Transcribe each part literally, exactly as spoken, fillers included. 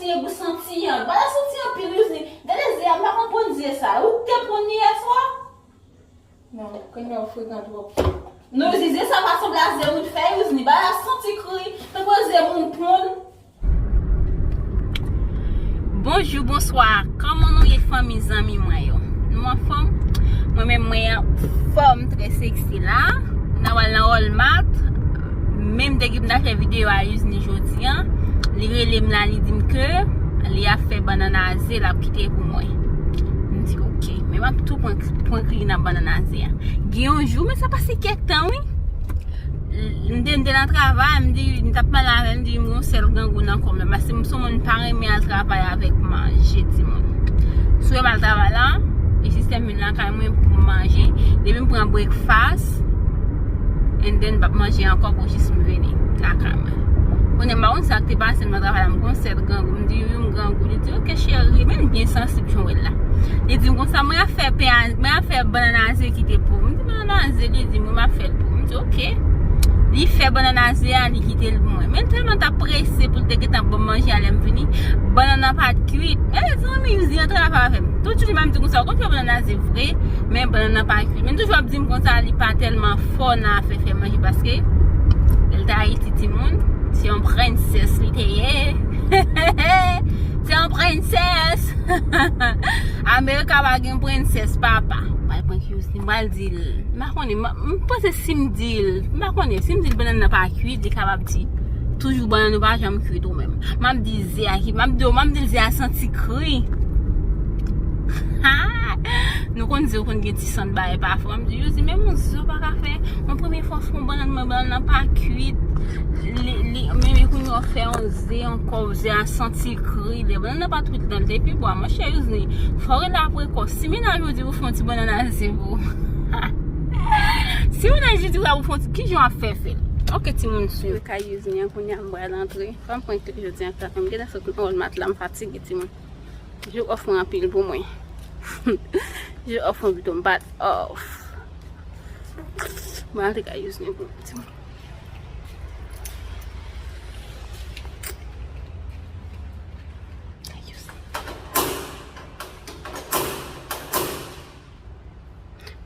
Ti gou santi an. Bagay santi anpil, Yuzny. Gade ze a, m pa konn pran ze sa. Ou te pran li yè swa? Non, kounye a w frekan twòp. Non, Yuzny, ze sa pa sanble a ze moun fè, Yuzny. Bagay la santi kri, tankou ze moun ponn. Bonjou, bonswa. Kòman nou ye, fanmi, zanmi mwen yo? Nou anfòm? Mwen menm, mwen anfòm, trè seksi la. M nan wal nan Walmart. Menm depi m ta fè videyo a Yuzny jodi an, li rele m la, li di m ke li ap fè bannann a ze, l ap kite pou mwen. M di, "Oke, men m ap tou pran, pran kri nan bannann a ze a." Gen yon jou, men sa pase kèk tan, wi. M te, m te nan travay, m di, m t ap pale avè l, m di, "M gen yon sèl grangou nan kò m la." Paske m se yon moun pa renmen al travay avèk manje, timoun. Si w wè m al travay la, e sistèm vin lakay mwen pou m manje. Depi m pran breakfast, and then m p ap manje ankò pou jis m vini lakay mwen. Kounye a m pa konn sa k te pase m nan travay la, m gen yon sèl grangou. M di, "Wi, m grangou." Li di, "Oke, cheri." Men l byen sansib jan w wè l la. Li di m konsa, "Mwen ap fè pen a, mwen ap fè bannann a ze kite pou ou." M di, "Bannann a ze?" Li di m, "Wi, m ap fè l pou ou." M di, "Oke." Li fè bannann a ze a, li kite l pou mwen. Men tèlman l t ap prese pou l te gentan ban m manje a lè m vini, bannann nan pa t kwit. Mezanmi, Yuzny antrave avè m. Tout jou li pa m di konsa, "Ou konn fè bannann a ze vre, men bannann nan pa kwit." Men toujou ap di m konsa, li pa tèlman fò nan afè fè manje, paske lè l te Ayiti, timoun, se yon prensès li te ye. Se yon prensès. Amerika pa gen prensès, papa. M pral pran Yuzny, m pral di l. M pa konnen, m, m panse si m di l, m pa konnen, si m di l bannann nan pa kwit, li kapab di, "Toujou bannann ou pa janm kwit ou menm." M ap di ze a ki, m ap di, m ap di l ze a santi kri. Ha! Nou konn di yo konn gen ti sant bagay pafwa. M di, "Yuzny, menm yon zo pa ka fè." Mwen premye fwa fè yon bannann, mwen bannann nan pa kwit. Li, li, men, men kounye a w fè yon ze ankò, ze a santi kri. Lè bannann nan pa t kwit nan, l te pi bwa. Monchè Yuzny, fò w rele apre kò. Si mennaj ou di pou fè yon ti bannann a ze pou ou. Si mennaj ou di pou fè yon ti, kijan w ap fè fè l? Oke, timoun, swiv. Mwen kay Yuzny an, kounye a m pral antre. Fò m pran kèk jodi an, m gentan sot nan Walmart la, m fatige, timoun. Jou off mwen anpil pou mwen. Jou off mwen pito m pa t off. Mwen al te ka Yuzny pou mwen.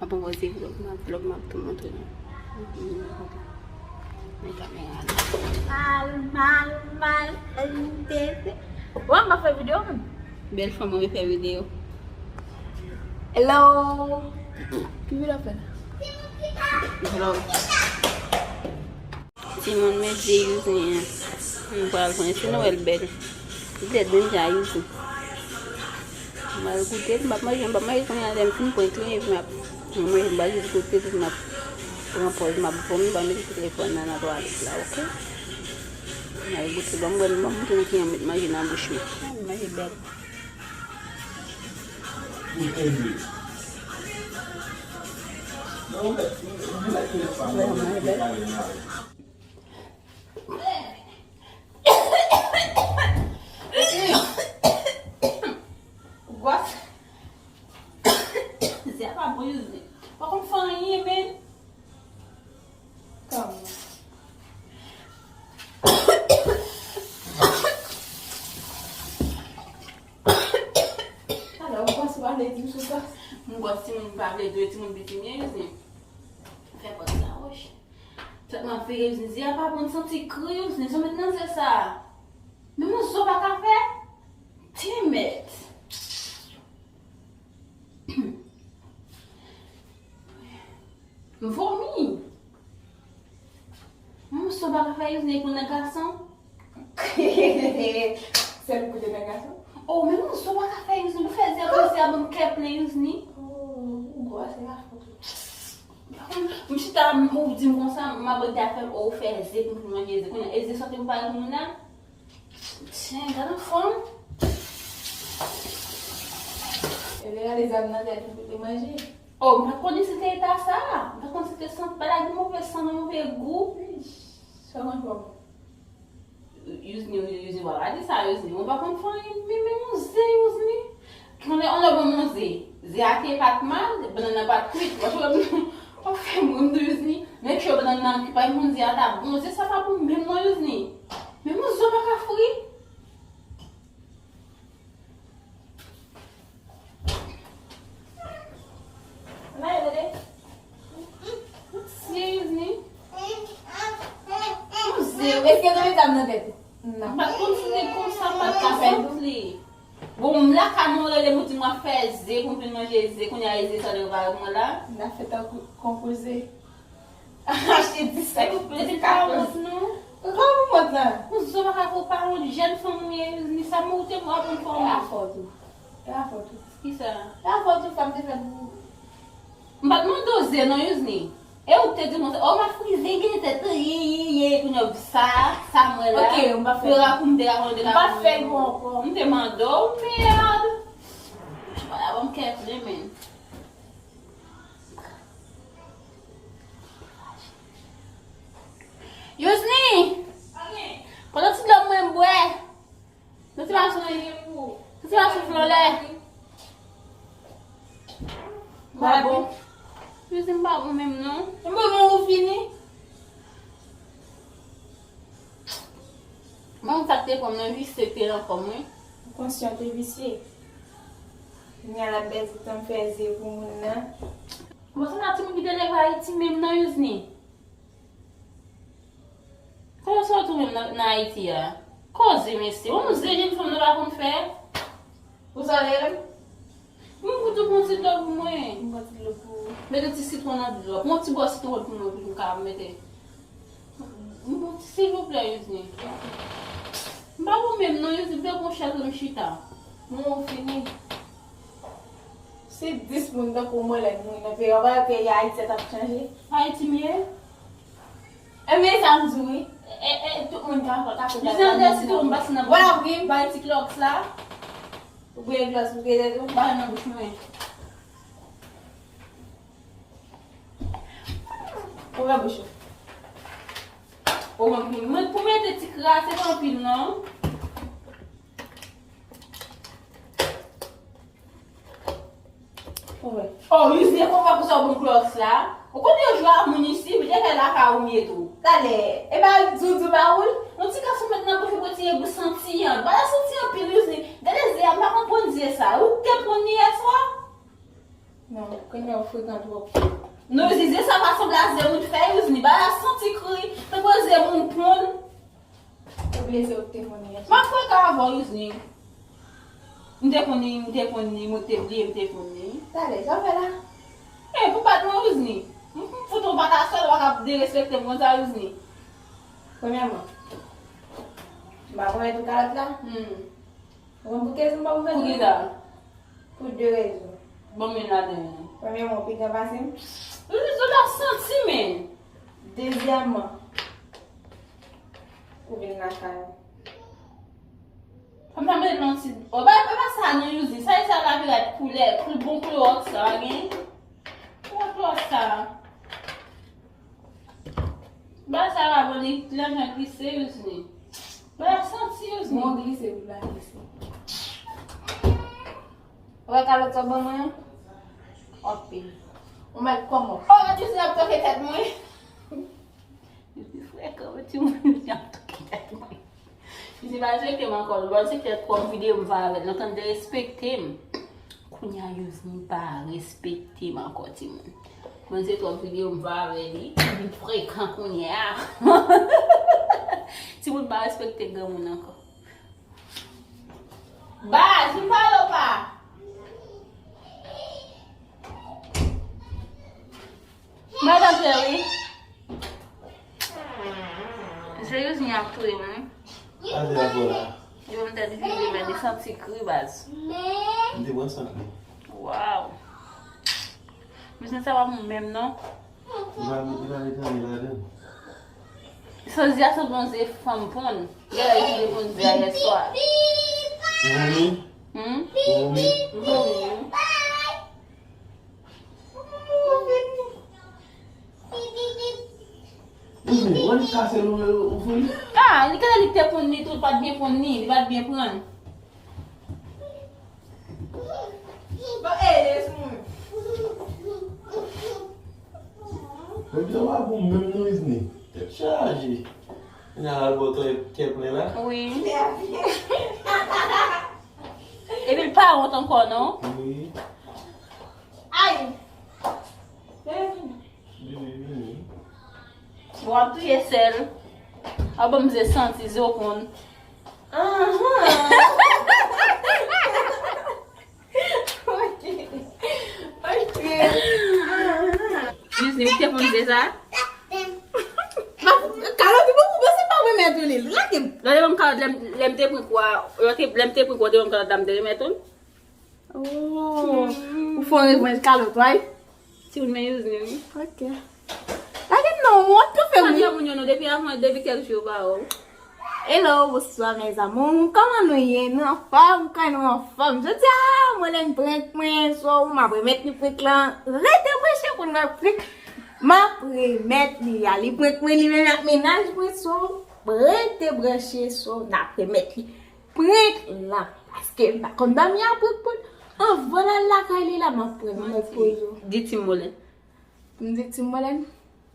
Mwen pa poze vlog, m ap vlog, m ap tou montre nou. Men kamera la. Mal, mal, mal, M T V. Wè, m pa fè videyo menm. Bèl fanm, mwen fè videyo. Hello. Ki videyo ap fè la? Vlog. Timoun, men ze Yuzny an. M pral pran, si nou wè l bèl. Li bèl menm jan a Yuzny. M al goute l, m ap manje, m ap manje kounye a, lè m fin pran kri, epi m ap, m ap manje, m pral jis goute, epi m ap pran pòz, m ap vòmi, m ap mete telefòn nan nan twalèt la, oke? M al goute, ban m wè, ban m montre nou kijan m met manje nan bouch mwen. Manje bèl. Vrèman bèl. Gwòs. Ze a pa bon, Yuzny. Pa konn fè anyen, men. Kòman? Talè, ou gwòs, ou pa vle di m sou gwòs. M gwòs, timoun pa vle di w, timoun piti m ye, Yuzny. Fè pòz la, wòch. Tèt mwen ap vire, Yuzny, ze a pa bon, m santi kri, Yuzny, sa w met nan ze sa a. Menm yon zo pa ka fè. Damn it. M vomi. Menm yon zo pa ka fè, Yuzny, pou nan gason. Sèl kote nan gason. Oh, menm yon zo pa ka fè, Yuzny, pou fè ze a, pou ze a ban m kè plen, Yuzny. Oh, ou gwòs, se pa fòt ou. M chita, ou di m konsa, m ap gade afè, ou fè ze pou m manje ze. Kounye a, e ze sòti pou pale pou moun nan. Tiens, gade anfòm. E lè gade zam nan tèt ou pou te manje. Oh, m pa t konnen se te eta sa. M pa t konnen se te sant, bagay ki move san, move gou. Sa w anfòm? Yuzny, Yuzny, w pa di sa, Yuzny. Mwen pa konn fè anyen, men, men yon ze, Yuzny. Yon lè, yon lè ban m yon ze. Ze a te pa t mal, bannann nan pa t kwit. W ap fè m ri m tou, Yuzny. Make sure bannann nan ki pa yon ze a ta bon. Ze sa pa bon menm non, Yuzny. Menm yon zo pa ka fri. Kontinye konsa, m pa ka fè li. Bon, m lakay mwen, rele m, ou di m ap fè ze, pou m vin manje ze, kounye a e ze sa li va mwen la. N a fè tankou konpoze. Achte dis sèk, dis katòz. Ou pa wont, non? Kòman pou mont la? Ou zo pa ka fè w pa wont, jèn fanm ou ye, ni sa m ou te mwen aprann fè w. E afè w tou. E afè w tou. Kisa? E afè w tou, sa m te fè pou ou. M pa t mande w ze non, Youzni. E ou k te di mwen sa, o, m ap frize, gen tèt, ye, ye, ye, kounye a, sa, sa mwen la. Ok, m pa fè. Pera pou m te rakonte, m pa fè l pou ankò. M te mande w, mèd. Wala, bon, m kè plen, men. Youzni! Pran ti dlo mwen bwè. Nan ti mason, nan ti mason flolè. M pa bon. Youzni, m pa bon menm non. M pa bon, ou fini. Mwen, sa k te pran m nan visye k te nan kò m, wi. Ou konsyan te visye. Kounye a l ap pèdi tan fè ze pou moun nan. Bon, se pa timoun ki te leve Ayiti menm non, Youzni. Kòman sa w tou menm nan, nan Ayiti a? Koze, mesye. Yon ze jèn fanm nan pa konn fè. Ou salye l? M pou tou pran ti dlo pou mwen. M pran ti dlo pou ou. Mete ti sitwon nan dlo a. Pran ti bò sitwon pou mwen pou m ka mete. M pran ti silvouplè, Youzni. M pa bon menm non, Youzni. M te pran chèz m chita. Mwen fini. Si dis moun tankou mwen lè nou nan peyi, w pa wè peyi Ayiti a t ap chanje? Ayiti m ye? Ebyen, sa m di w, wi. E, e, tout moun ka, ka fè bagay. Jodi a, m deside m pase nan bouch. Wè, wi, bay ti klòks la. Ou bwè glòs, ou bwè tèt ou. Ba nan bouch mwen. Ouvè bouch ou. O, mwen, mwen, pou mete ti krase pa anpil, non. Ouvè. O, Youzni, e konpa pou sa w bon klòks la. Ou konn yo jwe a moun isi, men te fè lakay ou m ye tou. Talè, e pa doudou ba ou l? Yon ti kas ou met nan bouch ou pou tire gou santi an. Bagay santi anpil, Youzni. Gade ze a, m pa konn pran ze sa. Ou te pran li yè swa? Non, kounye a ou frekan twòp. Non, Youzni, ze sa pa sanble a ze moun fè, Youzni. Bagay santi kri, tankou ze moun ponn. Ou bliye se ou ki te konn li. M ap frekan avè w, Youzni. M te konn li, m te konn li, mwen te bliye, m te konn li. Talè, sa w fè la? E, pou bat mwen, Youzni. M, m fout ou pataswèl, w pa ka derespekte m konsa, Youzni. Premyèman, m pa pwomèt ou kalòt la. Hmm. Ou konn pou ki rezon m pa pwomèt ou? Pou ki sa? Pou de rezon. Ban m youn ladan yo. Premyèman, ou pi gran pase m. Youzni, ou ta santi, men. Dezyèmman, ou vin lakay mwen. Fò m ta mete nan ti, o, ba, e pa sa non, Youzni. Sa, e sa la, pi rèd koulè, koul bon klowòks sa, pa gen? Koulè klowòks sa. Ba sa va bon, li, lè jan glise, Youzni. Ba santi, Youzni. Bon, glise, li va glise. Ou wè kalòt sa w ban mwen an? W ap peye. Ou mèt kòman? O, Youzni ap toke tèt mwen. Youzni frekan, men timoun, Youzni ap toke tèt mwen. Youzni pa respekte m ankò. Bon, se kèk twòp videyo m fè avè l. Lontan l te respekte m. Kounye a, Youzni pa respekte m ankò, timoun. Bon, se twòp videyo m fè avè li. Li frekan kounye a. Timoun pa respekte granmoun ankò. Baz, vin pale w pa. Mwen antre, wi. Seryoz, m ap touye m, wi. Ase la pou la. Yo, m tèt vire, men li santi kri, baz. M te pran sant li. Waw. Biznis sa pa bon menm, non. Li pa, li pa met anyen ladan. Santi a santi yon ze fanm ponn. Gade li te ponn ze a yè swa. Vomi? Hmm? Vomi? Vomi, wi. Vomi, wè li kase l, ou, ou vomi? Ah, li kite li te ponn li tou, li pa t byen ponn li, li pa t byen pran. Bon, e, e sou mwen. Men byen w ap bon menm non, Isni. Tèt chaje. Kounye a l al bò kè, kè plen la. Wi. Epi l pa wont ankò, non? Wi. Ay! Vini, vini. Bon, w ap touye sèl. A bon, m ze santi, zo konn. Li te konn se sa. Kalòt ou bon, ou panse pa remèt ou li. Lage m. Lè m kalòt, lè m te pran kwa, lè m te pran kwa, te m kalòt la, m te remèt ou. Oh, ou fè yon revanj kalòt, wi. Ti moun men use li, wi. Ok. Lage m non, wont pou fè wi. Sa moun yo non, depi avan, depi kèk jou, ba ou. Hello, bonsoir mes amours. Kòman nou ye? Nou anfòm? Kan nou anfòm? Jodi a, mwen lè n prank mwen, so, m ap remèt li prank lan. Rete branche pou n wè prank. M ap remèt li a. Li prank mwen, li menm ak mennaj mwen, so, rete branche, so, n ap remèt li prank lan. Paske m pa konn dòmi a prank pou l. Anvan l al lakay li la, m ap prank mwen poze. Di Tim Molen. M di Tim Molen?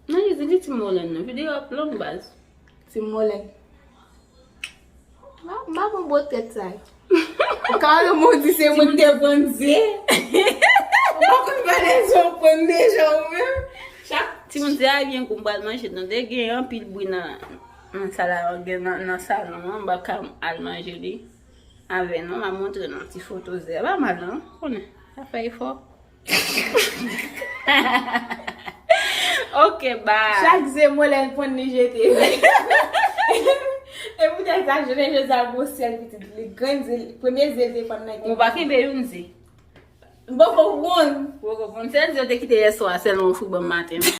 Non, li di Tim Molen non. Videyo ap long baz. Tim Molen. M pa bon bò tèt sa. Ou ka wè mwen di se mwen ki te pran ze. Ou pa konn valè ze w pran deja ou menm. Chak ti moun di a byen kou m pral manje non. Te gen anpil bri nan nan sal la, gen nan, nan salon an, m pa ka al manje li avè nou. M ap montre nou ti foto ze a. Pa mal non, konnen. Sa fè efò. Ok, bye. Chak ze Molen pran li jete. E poutèt sa, jounen jodi a, gon sèl pitit. Li grenn ze, premye ze l te pran nan te. Ou pa kenbe youn ze. Boko won. Boko won. Sèl ze yo te kite yè swa, sèlman ou fri ban maten.